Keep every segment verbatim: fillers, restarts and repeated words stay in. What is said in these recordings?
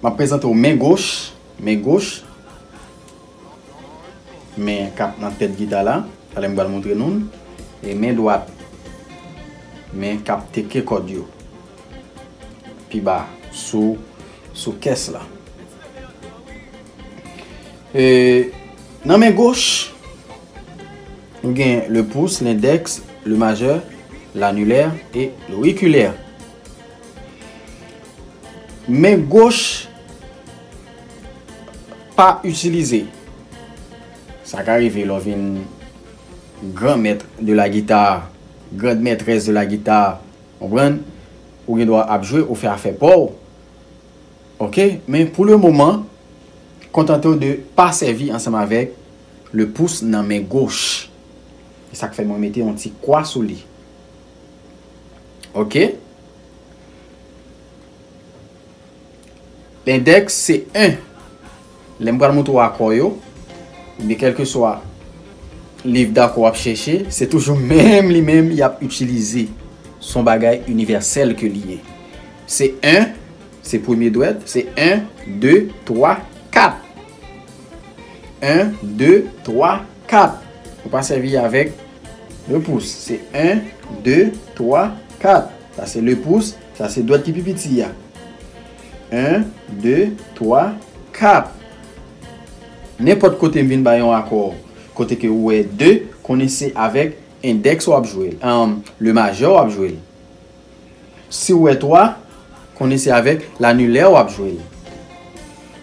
M ap prezante w men goch, men goch, men k ap nan tèt gita la, talè m pral montre nou l, e men dwat, men k ap teke kòd yo pi ba sou, sou kès la. E, nan men goch, nou gen le pouce, l'index, le majeur, l'annulaire et l'auriculaire. Men goch pa itilize. Sa ka rive lè w vin gran mèt de la guitare, grande maîtresse de la guitare, konprann? Ou gen dwa ap jwe, ou fè afè pa w. Oke? Men pou le moman, kontante w de pa sèvi ansanm avèk le pouce nan men goch. E sa k fè mwen mete yon ti kwa sou li. Oke? Lendèks se en. Lè m pral montre w akò yo, oubyen kèlkeswa liv dakò w ap chèche, se toujou menm li menm y ap itilize. Se yon bagay inivèsèl ke li ye. Se en, se premye dwèt, se en, de, twa, kat. En, de, twa, kat. Nou pa sèvi avèk le pouce. Se en, de, twa, kat. Sa se le pouce, sa se dwèt ki pi piti a. En, de, twa, kat. Nenpòt kote m vin bay yon akò, kote ke ou wè de, konnen se avèk endèks w ap jwe l, um, le majè w ap jwe l. Si w wè twa, konnen se avèk lanilè w ap jwe l.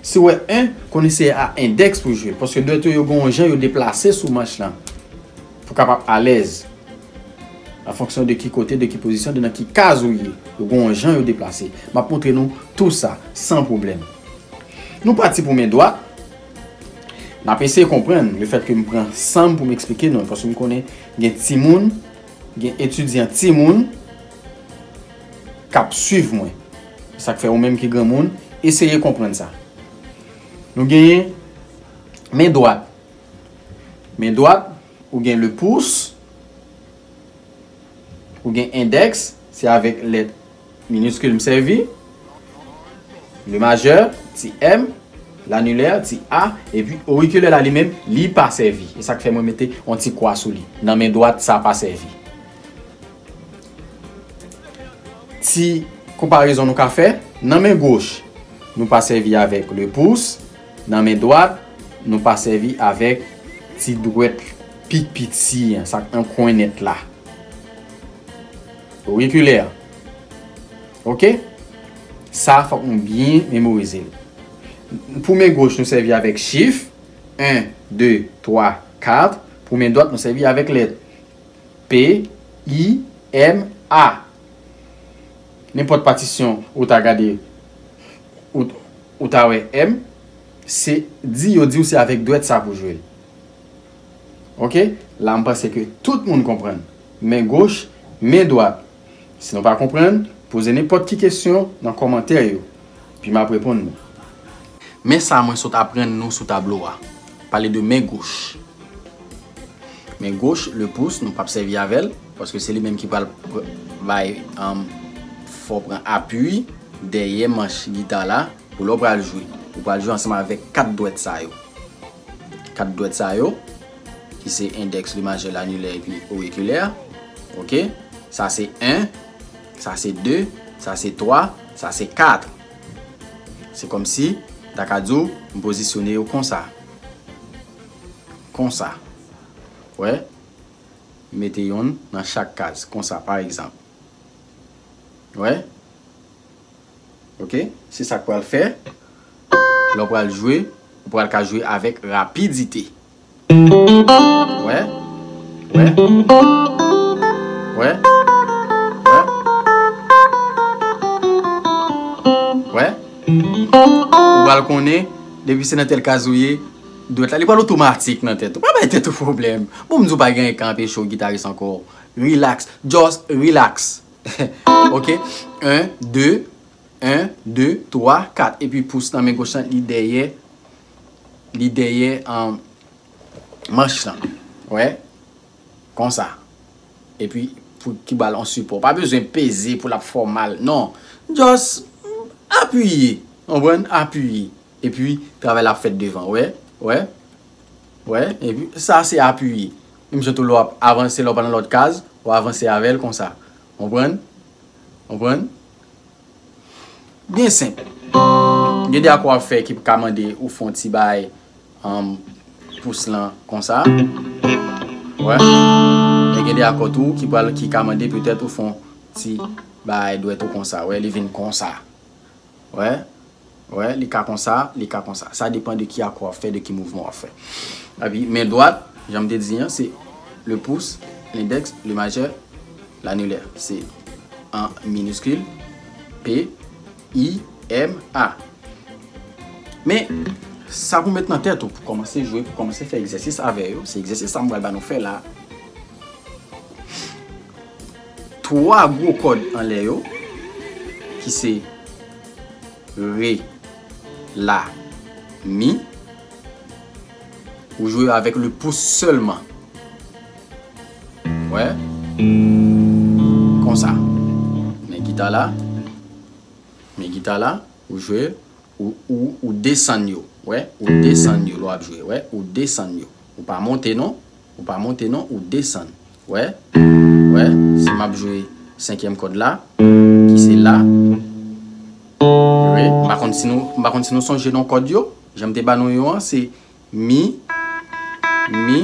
Si w wè en, konnen se a endèks pou jwe l, paske dwèt yo, yo gen yon jan yo deplase sou manch lan pou kapab alèz. An fonksyon de ki kote, de ki pozisyon, de nan ki kaz ou ye, yo gen yon jan yo deplase. M ap montre nou tou sa san pwoblèm. Nou pati pou men dwat. N ap eseye konprann lefètke m pran san m pou m eksplike nou, paske m konnen gen timoun, gen etidyan timoun k ap swiv mwen. Sa k fè ou menm ki granmoun, eseye konprann sa. Nou genyen men dwat. Men dwat, ou gen le pouce, ou gen endèks, se avèk lèt miniskil m sèvi, le majè, ti m, lanilè, ti a, epi orikilè la li menm, li pa sèvi. E sa k fè mwen mete yon ti kwa sou li. Nan men dwat, sa pa sèvi. Ti konparezon nou ka fè, nan men goch, nou pa sèvi avèk le pouce, nan men dwat, nou pa sèvi avèk ti dwèt pi piti an, sa k nan kwen nèt la. Orikilè. Oke? Sa, fòk nou byen memorize l. Pou men goch, nou sèvi avèk chif, en, de, twa, kat. Pou men dwat, nou sèvi avèk lèt P, I, M, A. Nenpòt patisyon ou ta gade, ou, ou ta wè M, se di yo di w se avèk dwèt sa pou jwe l. Oke? La, m panse ke tout moun konprann. Men goch, men dwat. Si nou pa konprann, poze nenpòt ki kesyon nan kòmantè yo, epi m ap reponn nou. Men sa mwen sot aprann nou sou tablo a. Pale de men goch. Men goch, le pouce, nou p ap sèvi avè l, paske se li menm ki pral pr-, bay, um, fè w pran apui dèyè manch gita la pou lè w pral jwe. Ou pral jwe ansanm avèk kat dwèt sa yo. Kat dwèt sa yo, ki se endèks, le majè, lanilè epi orikilè. Oke? Sa se en, sa se de, sa se twa, sa se kat. Se kòmsi, ta ka di w, m pozisyone yo konsa. Konsa. Wè? M mete yonn nan chak kaz, konsa, pa egzanp. Wè? Oke? Se sa k pral fè, lè w pral jwe, ou pral ka jwe avèk rapidite. Wè? Wè? Wè? Wè? Wè? Ou pral konnen, depi se nan tèl kaz ou ye, dwèt la, li pral otomatik nan tèt ou. Pa bay tèt ou pwoblèm. Bon, m di w pa gen anyen k ka anpeche w gitaris ankò. Relax. Just relax. Oke? En, de, en, de, twa, kat. Epi pous nan men goch lan, li dèyè, li dèyè, um, manch lan. Wè? Konsa. epi pou ki ba l yon sipò. Pa bezwen peze pou l ap fè w mal. Non. Just apiye. Konprann? Apiye. Epi, travay la ap fèt devan. Wè? Wè? Wè? Epi, sa se apiye. Menm jan tou lè w ap avanse, lè w pa nan lòt kaz, w avanse avè l konsa. Konprann? Konprann? Byen senp. Gen de akò w ap fè ki ka mande ou fè yon ti bagay, um, pous lan konsa. Wè. Men gen de akò tou ki pral, ki ka mande petèt ou fè yon ti bagay dwèt ou konsa. Wè, li vin konsa. Wè. Wè, li ka konsa, li ka konsa. Sa depann de ki akò w ap fè, de ki mouvman w ap fè. Epi, men dwat, jan m te di an, se le pouce, l'index, le majeur, l'annulaire. Se an miniskil, P, I, M, A. Men, sa pou met nan tèt ou, pou kòmanse jwe, pou kòmanse fè egzèsis avè yo, se egzèsis sa m pral ba nou fè la. Twa gwo kòd anlè yo, ki se re, la, mi, ou jwe avèk le pouce sèlman. Wè. Konsa. Men gita la. Men gita la, ou jwe, ou, ou, ou desann yo. Wè, ou desann yo lè w ap jwe. Wè, ou desann yo. Ou pa monte non. Ou pa monte non, ou desann. Wè. Wè, si m ap jwe senkyèm kòd la, ki se la. Re, m pa konn si nou, m pa konn si nou sonje non kòd yo. Jan m te ba nou yo an, se mi, mi.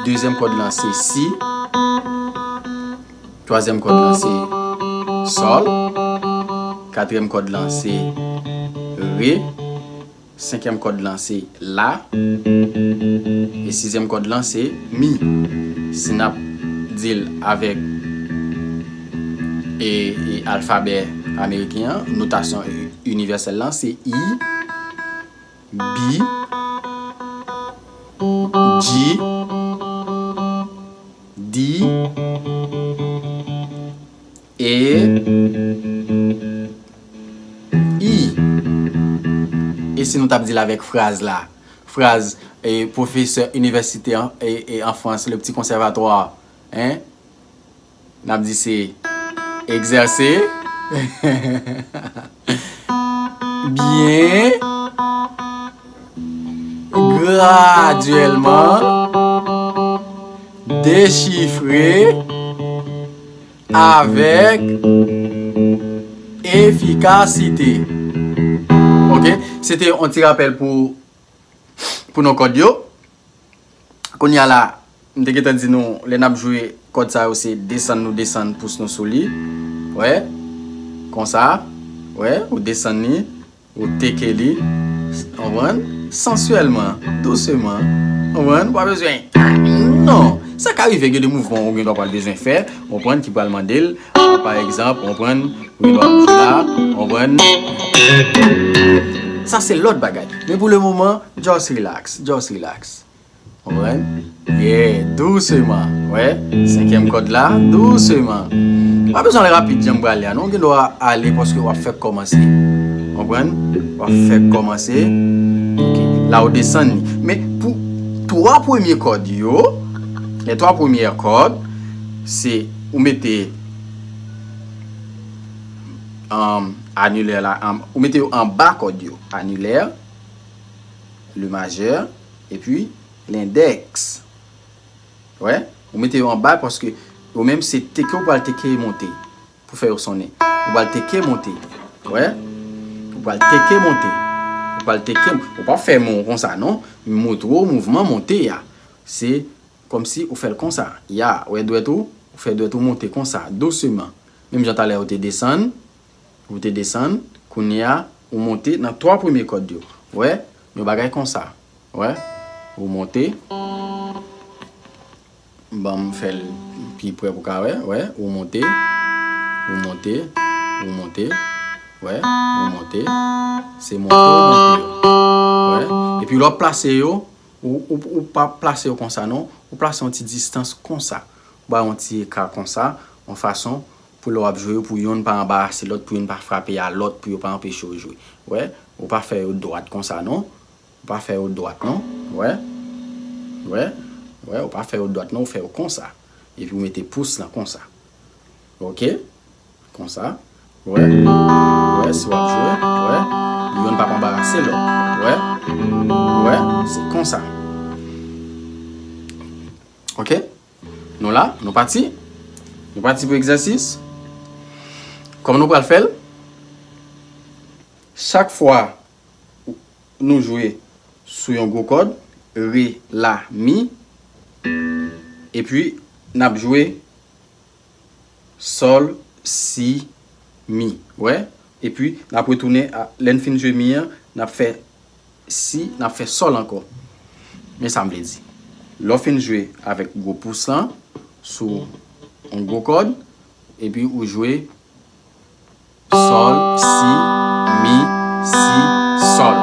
Dezyèm kòd lan se si. Twazyèm kòd lan se sòl. Katriyèm kòd lan se re. Senkyèm kòd lan se la. E sizyèm kòd lan se mi. Si n ap di l avèk e, e alfabè ameriken an, notasyon inivèsèl lan se i, bi, ji, di, e, i. E si nou t ap di l avèk fraz la? Fraz, e, pwofesè inivèsite an, e, e, an Frans, le petit conservatoire, hein? N ap di se egzèse byen, gradyèlman, dechifre avèk efikasite. Oke? Se te yon ti rapèl pou, pou non kòd yo. Kounye a la, m te gentan di nou, lè n ap jwe kòd sa yo, se desann nou desann pous nou sou li. Wè. Konsa. Wè, ou desann li, ou teke li. Konprann? Sansyèlman, douseman. Konprann? Ou pa bezwen. Non. Sa ka rive gen de mouvman ou gen dwa pral bezwen fè, konprann, ki pral mande l. Pa egzanp, konprann, ou gen dwa bouj la, konprann. Sa se lòt bagay. Men pou le moman, just relax, just relax. Konprann? Yeah, douseman. Wè, senkyèm kòd la, douseman. Pa bezwen al rapid jan m prale a, non, ou gen dwa ale paske w ap fèk kòmanse. Konprann? W ap fèk kòmanse. Ok, la ou desann li. Men pou twa premye kòd yo, les trois premières cordes, se ou mete, um, annulaire la, um, ou mete yo anba kòd yo. Annulaire, le majeur, epi l'index. Wè, ou mete yo anba paske yo menm se teke ou pral teke monte pou fè yo sonnen. Ou pral teke monte. Wè, ou pral teke monte. Ou pral teke, ou pa fè men w konsa non, m montre w mouvman monte a. Se kòmsi ou fè l konsa. Ya, wè dwèt ou, ou fè dwèt ou monte konsa, douseman. Menm jan talè ou te desann, ou te desann, kounye a, ou monte nan twa premye kòd yo. Wè, yon bagay konsa. Wè, ou monte. Ban m fè l pi prè pou ka wè. Wè, ou monte, ou monte, ou monte. Wè, ou monte. Se monte, ou monte yo. Wè, epi lè w ap plase yo, ou, ou, ou pa plase yo konsa non. Ou plase yon ti distans konsa. Ou bay yon ti eka konsa, yon fason pou lè w ap jwe yo, pou yonn pa anbarase lòt, pou yonn pa frape a lòt, pou yo pa anpeche w jwe. Wè, ou pa fè yo dwat konsa non. Ou pa fè yo dwat non. Wè. Wè. Wè, ou pa fè yo dwat non, ou fè yo konsa. Epi ou mete pous lan konsa. Ok? Konsa. Wè. Wè, si w ap jwe. Wè. Yonn p ap anbarase lòt. Wè. Wè. Se konsa. Ok? Nou la, nou pati. Nou pati pou egzèsis. Kòman nou pral fè l? Chak fwa nou jwe sou yon gwo kòd, re, la, mi, epi n ap jwe sòl, si, mi. Wè? Epi n ap retounen a, lè n fin jwe mi an, n ap fè si, n ap fè sòl ankò. Men sa m vle di. Lè w fin jwe avèk gwo pous lan sou yon gwo kòd, epi ou jwe sòl, si, mi, si, sòl.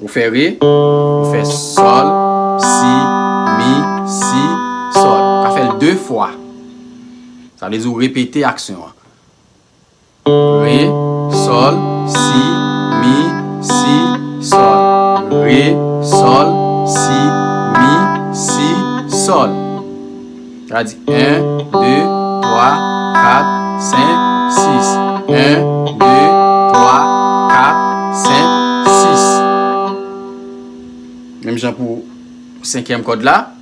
Ou fè re, ou fè sòl, si, mi, si, sòl. Ou ka fè l de fwa. Sa vle di ou repete aksyon an. Re, sòl, si, mi, si, sòl. Re, sòl, si, mi, si, sòl. Sa di en, de, twa, kat, senk, sis. En, de, twa, kat, senk, sis. Menm jan pou senkyèm kòd la.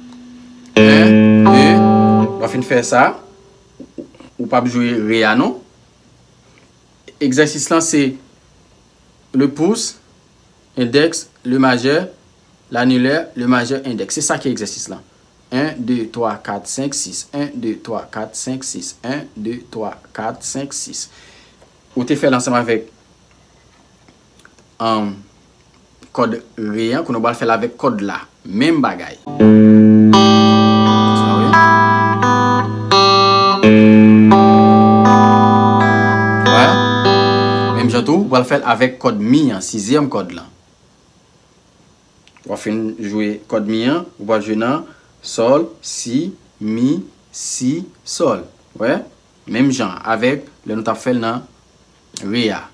En, de, w ap fin fè sa. Ou p ap jwe re a non. Egzèsis lan se le pouce, index, le majeur, l'annulaire, le majeur, index. Se sa ki egzèsis lan. En, de, twa, kat, senk, sis. En, de, twa, kat, senk, sis. En, de, twa, kat, senk, sis. Ou te fè l ansanm avèk, um, kòd re an, kounye a w pral fè l avèk kòd la. Menm bagay. Sa w wè? Wè? Menm jan tou, w pral fè l avèk kòd mi an, sizyèm kòd lan. W ap fin jwe kòd mi an, ou pral jwe nan sòl, si, mi, si, sòl. Wè? Menm jan avèk lè nou t ap fè l nan re a.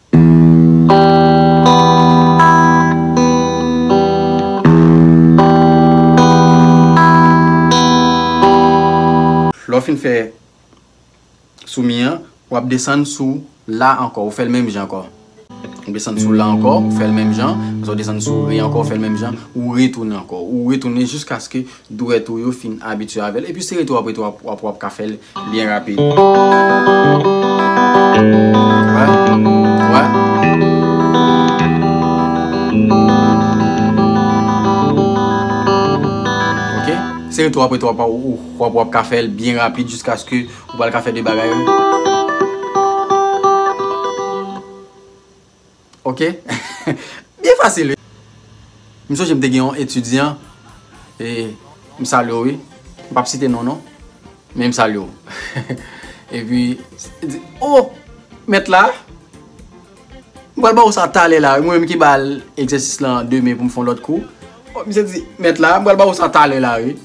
Lè w fin fè sou mi an, w ap desann sou la ankò, ou fè l menm jan ankò. Ou desann sou la ankò, ou fè l menm jan, apre sa w desann sou re ankò, ou fè l menm jan, ou retounen ankò, ou retounen jiskaske dwèt ou yo fin abitye avè l. Epi se rete w ap rete w ap, w ap, w ap ka fè l byen rapid. Wè? Wè? Ok? Se rete w ap rete w ap, w ap, w ap ka fè l byen rapid jiskaske ou pral ka fè de bagay yo. Ok? Byen fasil, wi. M sonje m te gen yon etidyan, e, m salye w, wi. M p ap site non, non. Men m salye w. Epi, li di, "O, mèt la, m pral ba w sa talè la, wi." Mwen menm ki ba l egzèsis lan demen pou m fè yon lòt kou. O, misye di, "Mèt la, m pral ba w sa talè la, wi."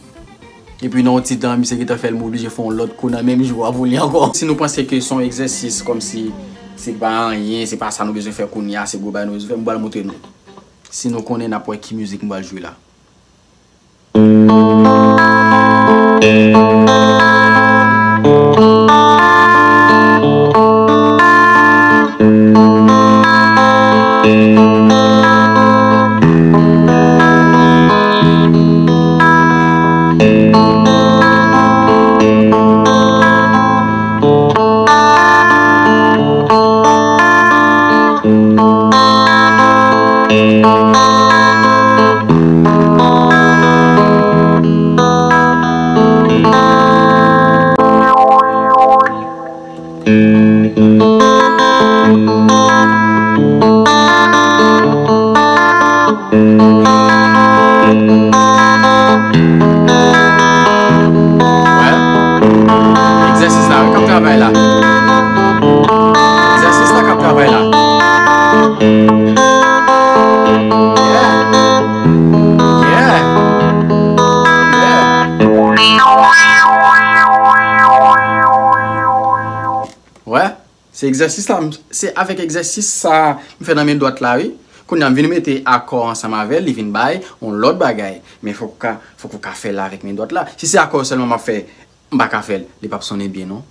Epi nan yon ti tan, misye gentan fè l, m oblije fè yon lòt kou nan menm jou a pou li ankò. Si nou panse ke se yon egzèsis kòmsi se pa anyen, se pa sa nou bezwen fè kounye a, se gwo bagay nou bezwen fè, m pral montre nou. Si nou konnen, n ap wè ki mizik m pral jwe la. Wè? Egzèsis la, wi, k ap travay la. Egzèsis la k ap travay la. Yeah. Yeah. Yeah. Wè? Se egzèsis la, m, se avèk egzèsis sa m fè nan men dwat la, wi. Kounye a m vin mete akò ansanm avè l, li vin bay yon lòt bagay. Men fòk ou ka, fòk ou ka fè l avèk men dwat la. Si se akò sèlman m ap fè, m pa ka fè l, li p ap sonnen byen non.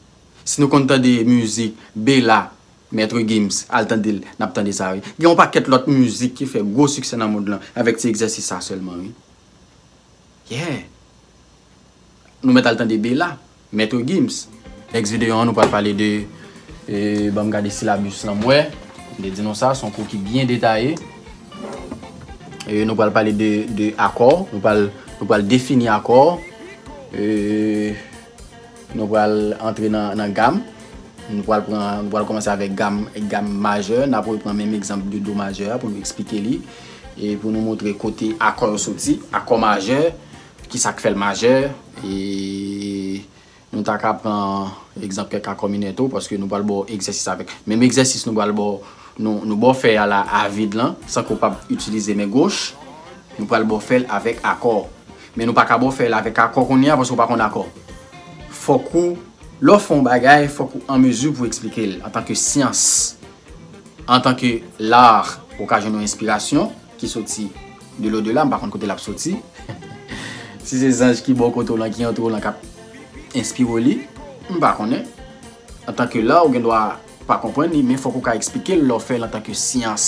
Si nou konn tande mizik Bella, Maître Gims, al tande l, n ap tande sa wi. Gen yon pakèt lòt mizik ki fè gwo siksè nan mond lan avèk ti egzèsis sa sèlman wi. Yeah. Nou mèt al tande Bella, Maître Gims. Next videyo an, nou pral pale de, e, ban m gade silabis lan m wè. M te di nou sa, se yon kou ki byen detaye. E, nou pral pale de, de akò, nou pral, nou pral defini akò. E, nou pral antre nan, nan gam. Nou pral pran, nou pral kòmanse avèk gam, gam majè. N ap repran menm egzanp de do majè a pou nou eksplike li. E pou nou montre kote akò yo soti, akò majè, ki sa k fè l majè. E nou ta ka pran egzanp kèk akò minè tou, paske nou pral ba w egzèsis avèk. Menm egzèsis nou pral ba w, nou, nou ba w fèy a la avid lan, san ke w p ap itilize men goch. Nou pral ba w fè l avèk akò. Men nou pa ka ba w fè l avèk akò kounye a, paske w pa konn akò. Fòk ou, lè w fè yon bagay, fòk ou an mezi pou w eksplike l antanke syans, antanke lar, ou ka jwenn yon enspirasyon ki soti de lodela, m pa konn kote l ap soti. Si se zanj ki bò kote w lan, ki antre w lan, k ap enspire w li, m pa konnen. Antanke lar, ou gen dwa pa konprann li, men fòk ou ka eksplike l lè w fè l antanke syans.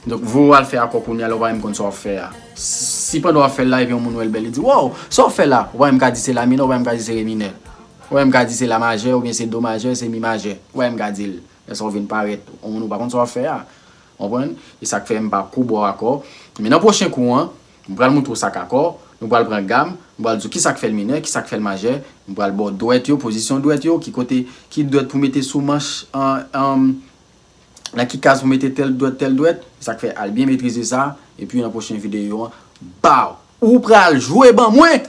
Donk, vou w al fè akò kounye a, lè w pa menm konn sa w ap fè a. Si pandan w ap fè l la, epi yon moun wè l bèl, li di, "Wow, sa w fè la?" Ou pa menm ka di se la minè, ou pa menm ka di se re minè. Ou pa menm ka di se la majè, oubyen se do majè, se mi majè. Ou pa menm ka di l. Lè sa w vin parèt, yon moun ou pa konn sa w ap fè a. Konprann? E sa k fè m pa kou ba w akò. Men nan pwochen kou an, m pral montre w sa k akò. Nou pral pran gam, m pral di w ki sa k fè l minè, ki sa k fè l majè. M pral ba w dwèt yo, pozisyon dwèt yo, ki kote, ki dwèt pou mete sou manch, an, an, nan ki kaz pou mete tèl dwèt, tèl dwèt. E sa k fè al byen metrize sa. Epi nan pwochen videyo an, baw! Ou pral jwe ban mwen!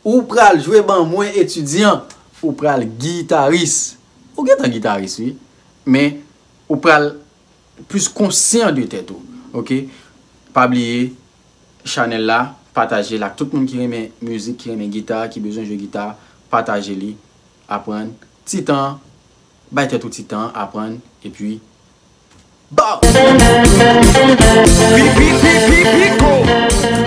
Ou pral jwe ban mwen, etidyan! Ou pral gitaris! Ou gentan gitaris, wi. Men, ou pral plis konsyan de tèt ou. Oke? Pa bliye, chanèl la, pataje l ak tout moun ki renmen mizik, ki renmen gita, ki bezwen jwe gita, pataje li, aprann. Ti tan, bay tèt ou ti tan, aprann, epi, baw! Pi, pi, pi, pi, pi, go!